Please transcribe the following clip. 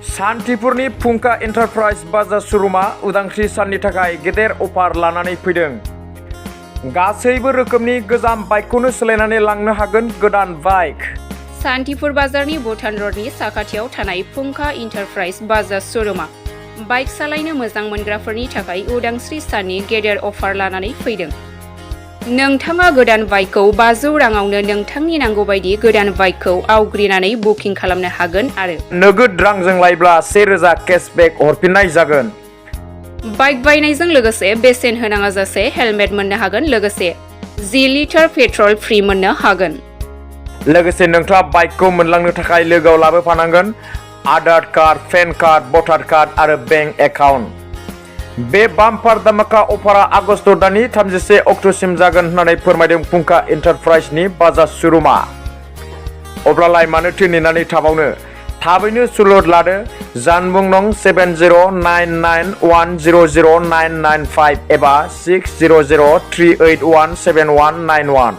सान्तिपुरनि फुंखा एन्टारप्राइज बाजाज श'रुमा उदांस्रि साननि थाखाय गेदेर अफार लानानै फैदों। गासैबो रोखोमनि गोजाम बाइकखौनो सोलायनानै लांनो हागोन गोदान बाइक। सान्तिपुर बाजारनि भुटान रडनि साखाथियाव थानाय फुंखा एन्टारप्राइज बाजाज श'रुमा बाइक सालायनो मोजां मोनग्राफोरनि थाखाय उदांस्रि साननि गेदेर अफार लानानै फैदों। नोंथाङा गोदान बाइकखौ 500 राङावनो नोंथांनि नांगौ बायदि गोदान बाइकखौ आवग्रिनानै बुकिं खालामनो हागोन आरो नोगोद रांजों लायोब्ला 1000 केशबेक हरफिननाय जागोन। बाइक बायनायजों लोगोसे बेसेन होनाङाजासे हेलमेट मोननो हागोन, लोगोसे 10 लिटार पेट्रल फ्रि मोननो हागोन। लोगोसे नोंथाङा बाइकखौ मोनलांनो थाखाय लोगोआव लाबोफानांगोन आधार कार्ड, पेन कार्ड, भटार कार्ड आरो बेंक एकाउन्ट। बे बाम्पार धामाका अफारा आगस्ट दाननि 31 अक्ट'सिम जागोन होननानै फोरमायदों फुंखा एन्टारप्राइजनि बाजाज श'रुमा। अब्लालाय मानोथो नेनानै थाबावनो? थाबैनो सुलुद लादो। जानबुं नं 7099100995 एबा 6003817191।